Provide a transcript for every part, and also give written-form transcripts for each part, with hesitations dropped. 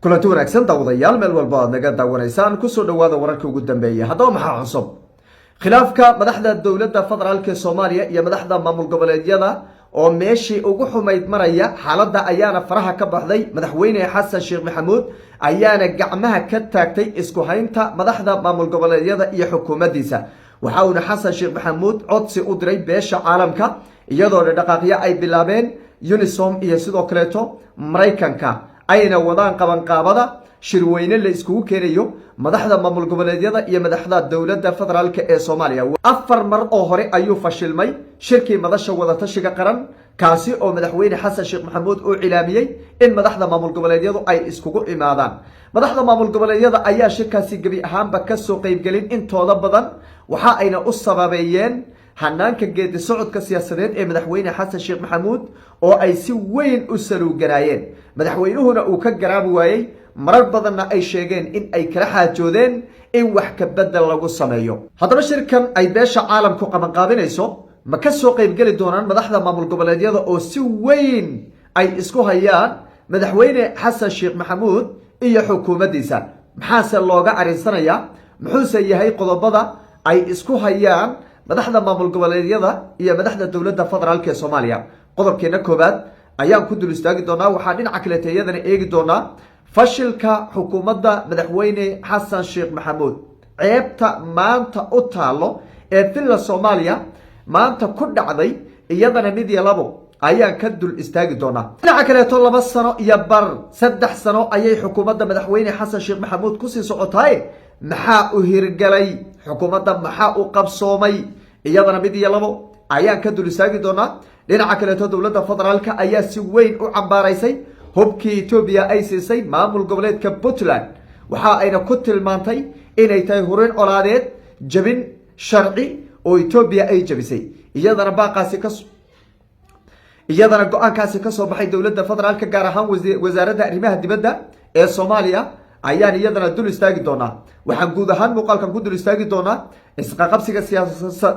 Kulanti wanaagsan, daawadayaal, meel walba aad naga daawanaysaan, kusoo dhawaada wararkii ugu dambeeyay. Haddaba, maxaa cusub? Khilaafka madaxda dowladda federaalka ee Soomaaliya iyo madaxda maamul goboleedyada oo meeshii ugu xumayd maraya, xaaladda ayaana faraha ka baxday. Madaxweyne Xasan Sheekh Maxamuud ayaana gacmaha ka taagtay isku haynta madaxda maamul goboleedyada iyo xukuumaddiisa. Waxa uuna Xasan Sheekh Maxamuud codsi u diray beesha caalamka, iyadoo dhaqaaqyo ay bilaabeen UNISOM iyo sidoo kaleeto Maraykanka ayna wadaan qabanqaabada shirweyne la iskugu keenayo madaxda maamul goboleedyada iyo madaxda dowladda federaalka ee Soomaaliya. Afar mar oo hore ayuu fashilmay shirkii Madasha Wadatashiga Qaran, kaasi oo Madaxweyne Xasan Sheekh Maxamuud uu cilaamiyey in madaxda maamul goboleedyadu ay iskugu imaadaan. Madaxda maamul goboleedyada ayaa shirkaasi gebi ahaanba kasoo qeybgelin intooda badan, waxa ayna u sababeeyeen hanaanka geedi socodka siyaasadeed ee Madaxweyne Xasan Sheekh Maxamuud oo ay si weyn u saluuganaayeen, madaxweynuhuna uu ka garaabi waayey. Marar badanna ay sheegeen in ay kala xaajoodeen in wax ka bedel lagu sameeyo. Haddaba, shirkan ay beesha caalamku qabanqaabinayso ma ka soo qeybgeli doonaan madaxda maamul goboleedyada oo si weyn ay isku hayaan Madaxweyne Xasan Sheekh Maxamuud iyo xukuumaddiisa? Maxaase looga arinsanayaa? Muxuuse yahay qodobada ay isku hayaan madaxda maamul goboleedyada iyo madaxda dowladda federaalka ee Soomaaliya? Qodobkeena koobaad ayaan ku dul istaagi doonaa. Waxaa dhinaca kaleeta iyadana eegi doonaa fashilka xukuumadda Madaxweyne Xasan Sheekh Maxamuud, ceebta maanta u taalo ee Villa Soomaaliya maanta ku dhacday. Iyadana mid iyo labo ayaan ka dul istaagi doonaa. Dhinaca kaleeto, 2 sano iyo bar, 3 sano ayay xukuumadda Madaxweyne Xasan Sheekh Maxamuud kusii socotaaye, maxaa u hirgalay xukuumadda? Maxaa u qabsoomay? Iyadana mid iyo labo ayaan ka dul istaagi doonaa. Dhinaca kaleeto, dowladda federaalka ayaa si weyn u cambaaraysay hubkii Etoobiya ay siisay maamul goboleedka Puntland, waxa ayna ku tilmaantay inay tahay hurin colaadeed, jabin sharci oo Etoobiya ay jabisay. Iyadana baaqaasi ka iyadana go-aankaasi kasoo baxay dowladda federaalka, gaar ahaan Wasaaradda Arrimaha Dibadda ee Soomaaliya, ayaan iyadana dul istaagi doonaa. Waxaan guud ahaan muuqaalkan ku dul istaagi doonaa isqaqabsiga siyaasa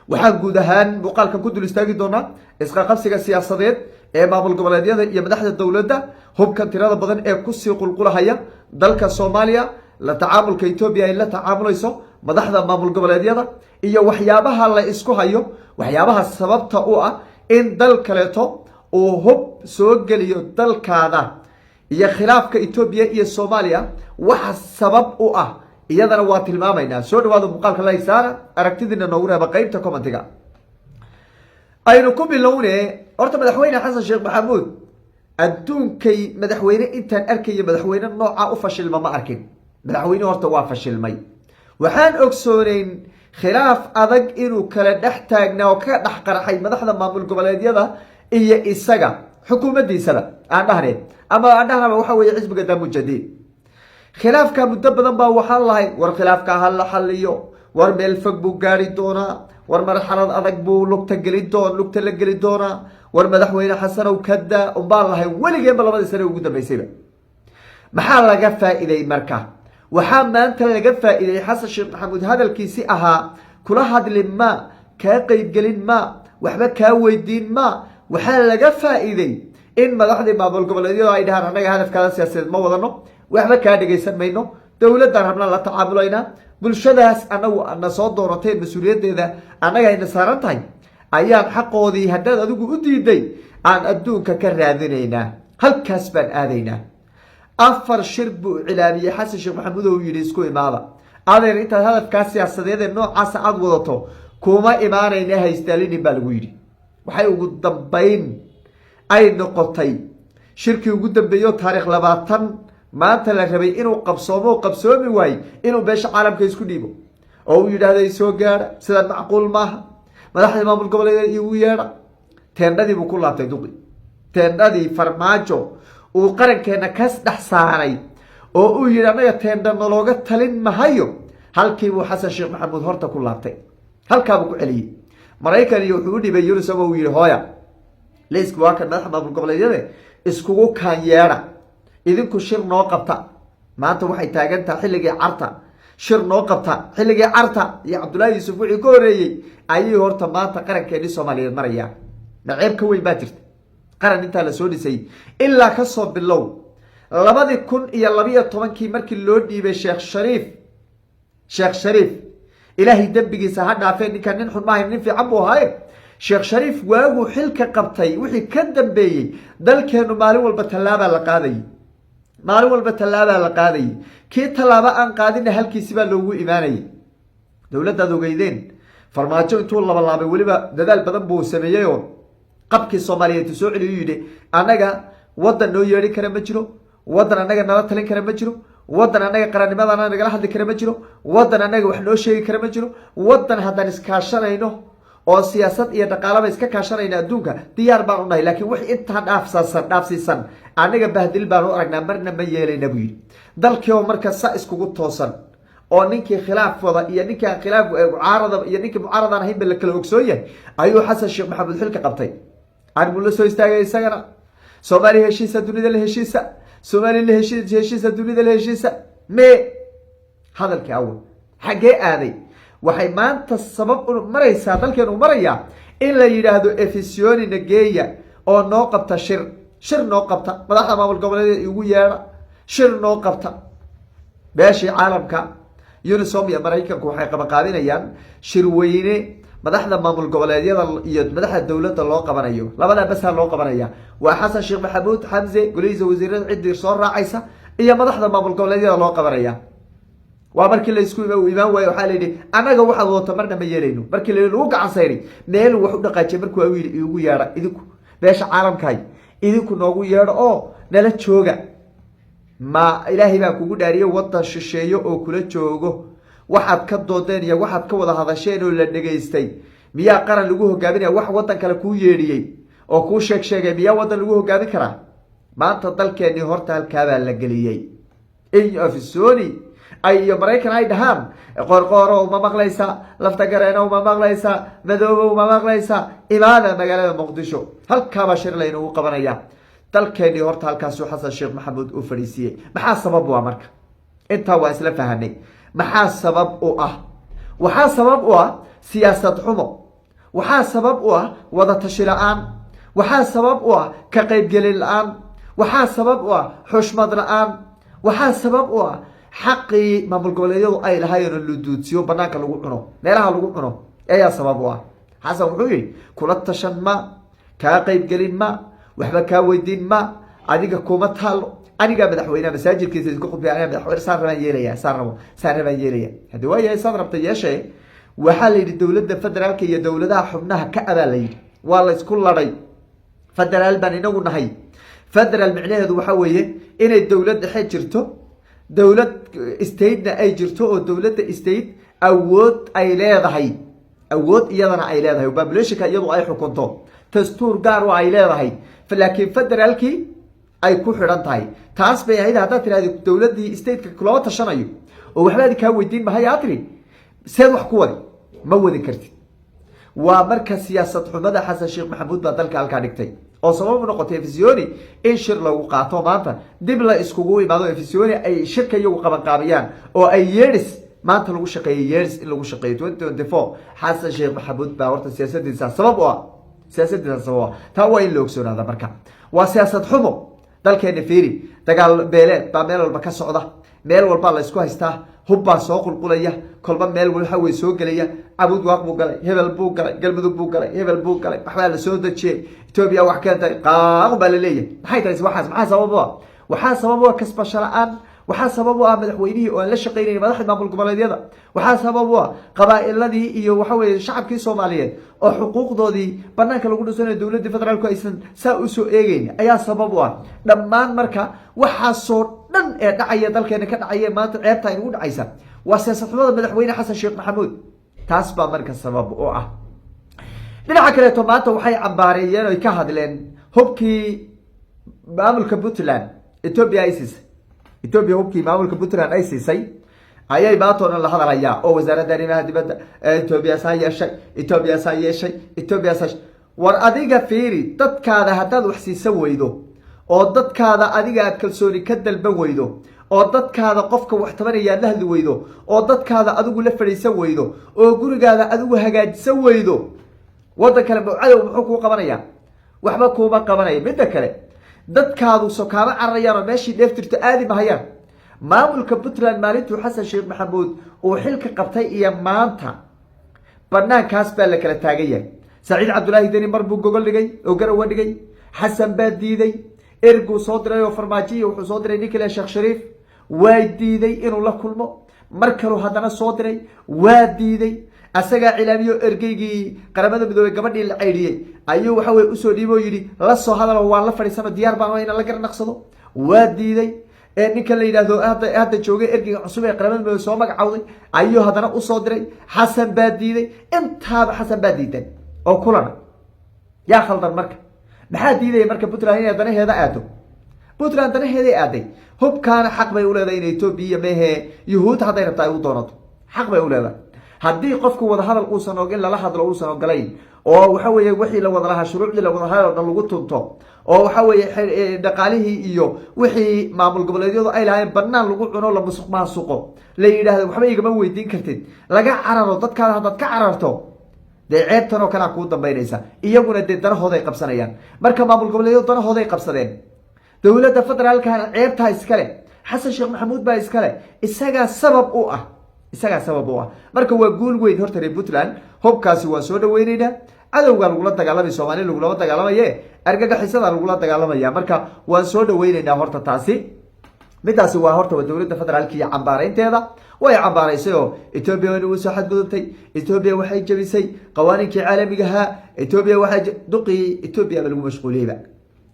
waxaan guud ahaan muuqaalkan ku dul istaagi doonaa isqaqabsiga siyaasadeed ee maamul goboleedyada iyo madaxda dowladda, hubka tirada badan ee kusii qulqulahaya dalka Soomaaliya, la tacaamulka Etoobiya ay la tacaamulayso madaxda maamul goboleedyada, iyo waxyaabaha la isku hayo, waxyaabaha sababta u ah in dal kaleeto uu hub soo geliyo dalkaada, iyo khilaafka Etoobiya iyo Soomaaliya waxa sabab u ah, iyadana waa tilmaamaynaa. Soo dhawaada, muuqaalka like saara, aragtidiina noogu reeba qeybta commentiga. Aynu ku bilowne horta Madaxweyne Xasan Sheekh Maxamuud. Adduunkay madaxweyne intaan arkaya, madaxweyne noocaa u fashilma ma arkin. Madaxweyne horta waa fashilmay. Waxaan ogsooneyn khilaaf adag inuu kala dhex taagnaa oo ka dhex qarxay madaxda maamul goboleedyada iyo isaga xukuumaddiisaba aan dhahne, ama aan dhahnaba waxa weeye xisbiga Damujadiid. Khilaafka muddo badan baa waxaan lahay: war khilaafka ha la xaliyo, war meel fog buu gaari doonaa, war marxalad adag buu lugta geli doon lugta la geli doonaa, war Madaxweyne Xasanow kada unbaan lahay weligeenba labadii sane ugu dambeysayba. Maxaa laga faa'iiday marka? Waxaa maanta laga faa'iiday Xasan Sheekh Maxamuud hadalkiisi ahaa: kula hadli ma, kaa qeybgelin ma, waxba kaa weydiin ma. Waxaa laga faa'iiday in madaxdii maamul goboleedyadu ay dhahaan: annaga hadafkaada siyaasadeed ma wadano, waxba kaa dhegaysan mayno, dowladdaan rabnaan la tacaamulaynaa, bulshadaas anagu na soo dooratay mas-uuliyaddeeda annaga ayna saaran tahay, ayaan xaqoodii haddaad adigu u diiday aan adduunka ka raadinaynaa, halkaas baan aadaynaa. Afar shir buu cilaamiyey Xasan Sheekh Maxamuud oo uu yidhi: isku imaada. Adeer, intaad hadafkaa siyaasadeed ee noocaasa aada wadato kuma imaanayna, haystaalinin baa lagu yidhi. Waxay ugu dambayn ay noqotay shirkii ugu dambeeyo taarikh 20 maanta la rabay inuu qabsoomo oo qabsoomi waaye, inuu beesha caalamka isku dhiibo oo uu yidhaahdo: soo gaadha, sidaan macquul maaha, madaxda maamul goboleed igu yeedha. Teendhadii buu ku laabtay duqi, teendhadii Farmaajo uu qarankeenna kas dhex saaray oo uu yidhi: annaga teendha nalooga talin mahayo. Halkii buu Xasan Sheekh Maxamuud horta ku laabtay, halkaabuu ku celiyey. Maraykan iyo wuxuu u dhibay UNISOM oo uu yihi: hooya, liiska waa kan madaxa maamul goboleedyade, iskugu kaan yeedha, idinku shir noo qabta. Maanta waxay taagan taha xilligii Carta, shir noo qabta. Xilligii Carta iyo Cabdullaahi Yuusuf wixii ka horreeyey ayay horta maanta qarankeenii Soomaaliyeed marayaa. Naceeb ka weyn baa jirta? Qaran intaa lasoo dhisay ilaa kasoo bilow 2012-kii markii loo dhiibay Sheekh Shariif, Sheekh Shariif Ilaahay dembigiisa ha dhaafee, ninkaan nin xun maahayn, nin fiican buu ahaaye. Sheekh Shariif waaguu xilka qabtay wixii ka dambeeyey, dalkeenu maalin walba tallaabaa la qaadayay, maalin walba tallaabaa la qaadayay. Kii tallaabo aan qaadinna halkiisi baa loogu imaanayay. Dowladdaad ogeydeen, Farmaajo, intuu labalaabay, weliba dadaal badan buu sameeyey oo qabkii Soomaaliyeed soo celiyu, yidhi: "Annaga waddan noo yeedhin kara ma jiro, waddan annaga nala talin kara ma jiro, waddan annaga qarannimadana nagala hadli kara ma jiro, waddan annaga wax noo sheegi kara ma jiro. Waddan haddaan iskaashanayno oo siyaasad iyo dhaqaalaba iska kaashanayna adduunka diyaar baan u nahay, laakiin wix intaa dhaafsasan dhaafsiisan annaga bahdil baan u aragnaa, marna ma yeelayna," buu yidhi. Dalkii oo marka sa iskugu toosan oo ninkii khilaaf wada iyo ninkii aan khilaaf mucaarada iyo ninkii mucaaradaan ahaynba la kala ogsoon yahay ayuu Xasan Sheekh Maxamuud xilka qabtay. Anibuu la soo istaagay isagana: "Soomaaliya heshiisa, dunida la heshiisa, Soomaaliya la heshii heshiisa, dunida la heshiisa." Mee hadalkii awal xaggee aaday? Waxay maanta sabab u maraysaa, dalkeenu marayaa in la yidhaahdo Efisioni nageeya oo noo qabta shir, shir noo qabta, madaxda maamul goboleedeed igu yeedha, shir noo qabta. Beeshii caalamka, UNISOM iyo Maraykanku waxay qabanqaabinayaan shirweyne madaxda maamul goboleedyada iyo madaxda dowladda loo qabanayo. Labadaa basaa loo qabanaya: waa Xasan Sheekh Maxamuud, Xamse, golihiisa wasiirada, ciddii soo raacaysa iyo madaxda maamul goboleedyada loo qabanaya. Waa markii laysku imaan waayo, waxaa la yidhi: "Annaga waxaad wadato marna ma yeelayno." Markii la lagu gacan sayray, meel wax u dhaqaajiyay markuu yidhi: "Iigu yeedha idinku, beesha caalamkahay, idinku noogu yeedho oo nala jooga." Ma Ilaahay baa kugu dhaariye, wadan shisheeyo oo kula joogo, waxaad ka doodeen iyo waxaad ka wada hadasheen oo la dhegaystay, miyaa qaran lagu hogaaminaya? Wax wadan kale kuu yeedhiyey oo kuu sheeg sheegay, miyaa wadan lagu hogaamin karaa? Maanta dalkeenii horta halkaabaa la geliyey in Afisoni ay iyo Maraykan ay dhahaan: "Qorqoorow ma maqlaysa? Lafta Gareenow ma maqlaysa? Madoobow ma maqlaysa? Imaada magaalada Muqdisho, halkaabaa shir laynagu qabanaya." Dalkeenii horta halkaasuu Xasan Sheekh Maxamuud u fadhiisiiyey. Maxaa sabab u ah marka? Intaa waa isla fahanay. Maxaa sabab u ah? Waxaa sabab u ah siyaasad xumo, waxaa sabab u ah wada tashi la-aan, waxaa sabab u ah ka qaybgelin la-aan, waxaa sabab u ah xushmad la-aan, waxaa sabab u ah xaqii maamul goboleedyadu ay lahaayeen oo la duudsiyo, banaanka lagu cuno, meelaha lagu cuno ayaa sabab u ah. Xasan wuxuu yihi: "Kula tashan ma, kaa qaybgelin ma, waxba kaa weydiin ma, adiga kuma taalo, anigaa madaxweyneha." Masaajidkiisa isku khudbay: "Anigaa madaxweyne, saan rabaan yeelaya, saan rabo, saan rabaan yeelaya." Haddi waayahay, saad rabta yeeshe. Waxaa la yidhi dowladda federaalka iyo dowladaha xubnaha ka abaa la yidhi waa la isku ladhay. Federaal baan inagu nahay. Federaal micnaheedu waxaa weeye inay dowlad dhexe jirto, dowlad statena ay jirto, oo dowladda state awood ay leedahay, awood iyadana ay leedahay, populationka iyadu ay xukunto, dastuur gaar oo ay leedahay, laakiin federaalkii ay ku xidhan tahay. Taas bay ahayd. Haddaad tirahdo dowladdii stateka kulama tashanayo oo waxbaadi kaa weydiin mahay, aad tiri, seed wax ku wadi? Ma wadi kartid. Waa marka siyaasad xumada Xasan Sheekh Maxamuud baa dalka halkaa dhigtay oo sabab u noqotay Efisioni in shir lagu qaato, maanta dib la iskugu imaado, Efisioni ay shirka iyagu qabanqaabiyaan oo ay yeedhis maanta lagu shaqeeyey, yeedhis in lagu shaqeeyo 2024. Xasan Sheekh Maxamuud baa horta siyaasadiisa sabab u ah, siyaasadiisa sabab u ah. Taa waa in la ogsoonaada. Marka waa siyaasad xumo. Dalkeena fiiri, dagaal beeleed baa meel walba ka socda, meel walbaa la isku haystaa, hub baa soo qulqulaya, kolba meel waxa wey soo gelaya. Cabuud Waaq buu galay, hebel buu galay, Galmudug buu galay, hebel buu galay, waxbaa la soo dejiyey, Etoobiya wax keentay, qaaqu baa laleeyahay. Maxay tahay waxaas? Maxaa sabab u ah? Waxaa sabab u ah kasbasho la-aan. Waxaa sabab u ah madaxweynihii oo aan la shaqaynayn madaxda maamul goboleedyada. Waxaa sabab u ah qabaa'iladii iyo waxa weye shacabkii Soomaaliyeed oo xuquuqdoodii banaanka lagu dhisanayo, dowladii federaalku aysan saa usoo eegeyn ayaa sabab u ah dhammaan. Marka waxaasoo dhan ee dhacaya, dalkeena ka dhacaya, maanta ceebta aynugu dhacaysa, waa siyaasad xumada madaxweyne Xasan Sheekh Maxamuud. Taas baa marka sabab u ah. Dhinaca kaleeto, maanta waxay cambaareeyeen oy ka hadleen hubkii maamulka Puntland Ethiopia ay siisay. Ethiopia hubkii maamulka Puntland ay siisay ayay maanta o dhan la hadalhayaa, oo wasaaradda arrimaha dibadda Ethiopia saa yeeshay, Ethiopia saa yeeshay, Ethiopia saa. War adiga fiiri, dadkaada haddaad wax siisan weydo, oo dadkaada adiga aad kalsooni ka dalban weydo, oo dadkaada qofka wax tabanaya aad la hadli weydo, oo dadkaada adigu la fadhiisan weydo, oo gurigaada adigu hagaajisan weydo, waddan kale cadow muxuu kuu qabanaya? Waxba kuuma qabanaya. Midda kale, Dadkaadu so kaama cararayaan oo meeshii dheef jirto aadi mahayaan. Maamulka Puntland maalintuu Xasan Sheekh Maxamuud uu xilka qabtay iyo maanta banaankaas baa la kala taagan yahay. Saciid Cabdulaahi Deni mar buu gogol dhigay oo Garowa dhigay. Xasan baa diiday. Erguu soo diray oo Farmaajiya wuxuu soo diray ninkale Sheekh Shariif, waa diiday inuu la kulmo. Mar kaluu haddana soo diray, waa diiday. Asagaa cilaamiyo ergeygii Qaramada Midoobey, gabadhii la ceydhiyey, ayuu waxa weye usoo dhiibo oo yidhi: "La soo hadalo, waan la fadhiisano, diyaar baan inaan la garnaqsado." Waa diiday. Ninka la yidhaahdo hadda joogay, ergeyga cusub ee Qaramada Midoobey soo magacawday, ayuu haddana usoo diray. Xasan baa diiday. Intaaba Xasan baa diidan oo kulana. Yaa khaldan marka? Maxaa diidaya marka Puntland inay danaheeda aado? Puntland danaheeday aaday. Hubkaana xaq bay uleedahay in Etoobiya mehe Yuhuud hadday rabta ay u doonato, xaq bay uleedahay. Haddii qofku wadahadal uusan in lala hadlo uusan ogolayn, oo waxa weeye wixii la wada lahaa, shuruucdii la wada lahaa oo dhan lagu tunto, oo waxa weeye dhaqaalihii iyo wixii maamul goboleedyadu ay lahaayeen banaan lagu cuno, la musuq maasuqo, la yidhaahdo waxba igama weydiin kartid, laga cararo dadkaada, haddaad ka cararto, dee ceebtan oo kalea kuu dambaynaysa. Iyaguna dee danahooday qabsanayaan. Marka maamul goboleedyadu danahooday qabsadeen. Dowladda federaalkana ceebtaa iskale, Xasan Sheekh Maxamuud baa iskale, isagaa sabab u ah, isagaa sabab u ah. Marka waa guul weyn horta reer Puntland. Hubkaasi waan soo dhaweyneynaa. Cadowgaa lagula dagaalamay, Soomaaliya lagulama dagaalamaye, argagixisada lagula dagaalamaya. Marka waan soo dhaweyneynaa horta taasi. Midaasi waa horta waa dowladda federaalka iyo cambaaraynteeda. Way cambaaraysay oo Etoobiya way nagu soo xadgudubtay, Etoobiya waxay jebisay qawaaniinkii caalamigahaa, Etoobiya waxay duqii Etoobiya ba lagu mashquuliyeyba.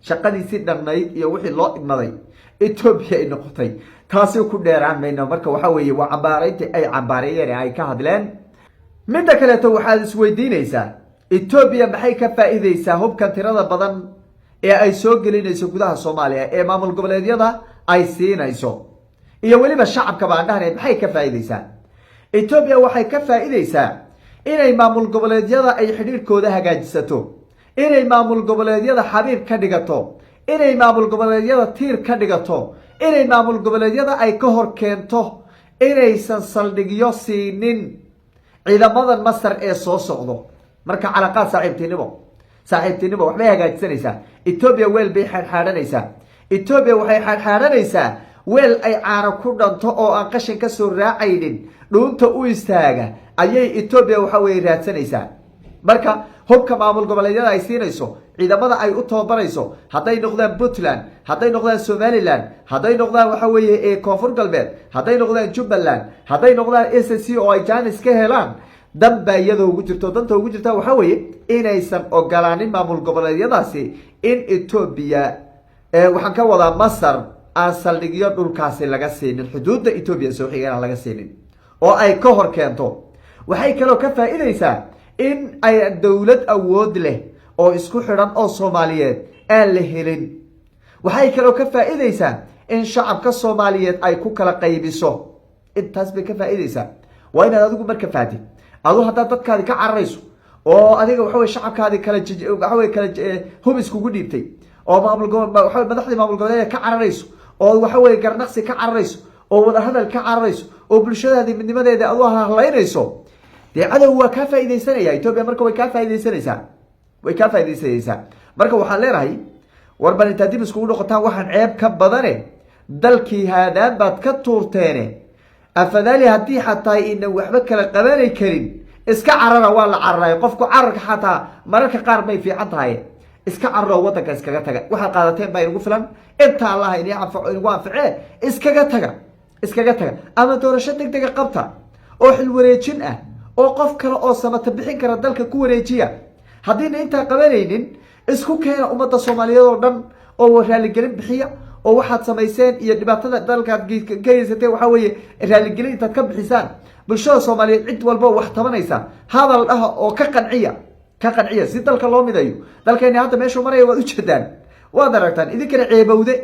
Shaqadiisi dhannayd iyo wixii loo idmaday Etoobiya ay noqotay. Taasi ku dheeraan mayno. Marka waxa weeye waa cambaarayntii ay cambaareeyeen ee ay ka hadleen. Midda kaleeto, waxaad isweydiinaysaa: Etoobiya maxay ka faa'iideysaa hubkan tirada badan ee ay soo gelinayso gudaha Soomaaliya, ee maamul goboleedyada ay siinayso iyo weliba shacabka baan dhahnay? Maxay ka faa'iideysaa Etoobiya? Waxay ka faa'iideysaa inay maamul goboleedyada ay xidhiirhkooda hagaajisato, inay maamul goboleedyada xabiib ka dhigato, inay maamul goboleedyada tiir ka dhigato, inay maamul goboleedyada ay ka hor keento inaysan saldhigyo siinin ciidamadan Masar ee soo socdo. Marka calaqaad saaxiibtinimo waxbay hagaajisanaysaa Etoobiya. Weel bay xaadxaadhanaysaa Etoobiya. Waxay xaadxaadhanaysaa weel ay caano ku dhanto oo aan qashin ka soo raacaynin, dhuunta u istaaga ayay Etoobiya waxa weye raadsanaysaa. Marka hubka maamul goboleedyada ay siinayso, ciidamada ay u tababarayso, hadday noqdaan Puntland, hadday noqdaan Somaliland, hadday noqdaan waxa weeye Koonfur Galbeed, hadday noqdaan Jubbaland, hadday noqdaan SSC oo ay jaanis ka helaan, dan baa iyadoo ugu jirto. Danta ugu jirta waxaa weeye inaysan ogolaanin maamul goboleedyadaasi in Etoobiya, waxaan ka wadaa Masar, aan saldhigyo dhulkaasi laga siinin, xuduudda Etoobiya soo xiga inaan laga siinin oo ay ka hor keento. Waxay kaloo ka faa'iideysaa in ay dowlad awood leh oo isku xidhan oo Soomaaliyeed aan la helin. Waxay kaloo ka faa'iideysaa in shacabka Soomaaliyeed ay ku kala qaybiso. Intaas bay ka faa'iideysaa. Waa inaad adigu marka fahatid: adu haddaad dadkaadi ka cararayso oo adiga waxa wey shacabkaadi kala waxa wey kala hub iskugu dhiibtay, oo maamul waxa madaxdii maamul goboleed ka cararayso, oo waxa weye garnaqsi ka cararayso, oo wadahadal ka cararayso, oo bulshadaadi midnimadeeda adu hahlaynayso, dee cadow waa kaa faaidaysanaya. Etoobiya marka way kaa faa'idaysanaysaa, way kaa faaidaysanaysaa. Marka waxaan leenahay: war bal intaad dib iskugu noqotaan, waxaan ceeb ka badane, dalkii haadaan baad ka tuurteene. Afadaali haddii xataa inan waxba kala qabanay karin, iska carara. Waa la cararay qofku, cararka xataa mararka qaar bay fiican tahay. Iska cararoo wadanka iskaga taga. Waxaad qaadateen baa inagu filan inta Allaha ini anfaco, inagu anficee. Iskaga taga, iskaga taga, ama doorasho deg dega qabta oo xil wareejin ah, oo qof kale oo samata bixin kara dalka ku wareejiya. Haddiina intaa qabanaynin, isku keena ummadda Soomaaliyeed oo dhan oo raaligelin bixiya, oo waxaad samayseen iyo dhibaatada dalkaad ka geysateen waxaa weeye raaligelin intaad ka bixisaan bulshada Soomaaliyeed, cid walba wax tabanaysa hadal dhaha oo ka qanciya, ka qanciya, si dalka loo midayo. Dalkeeni hadda meeshuu maraya waad ujeedaan, waad aragtaan. Idinkana ceebowde,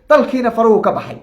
dalkiina faruhu ka baxay.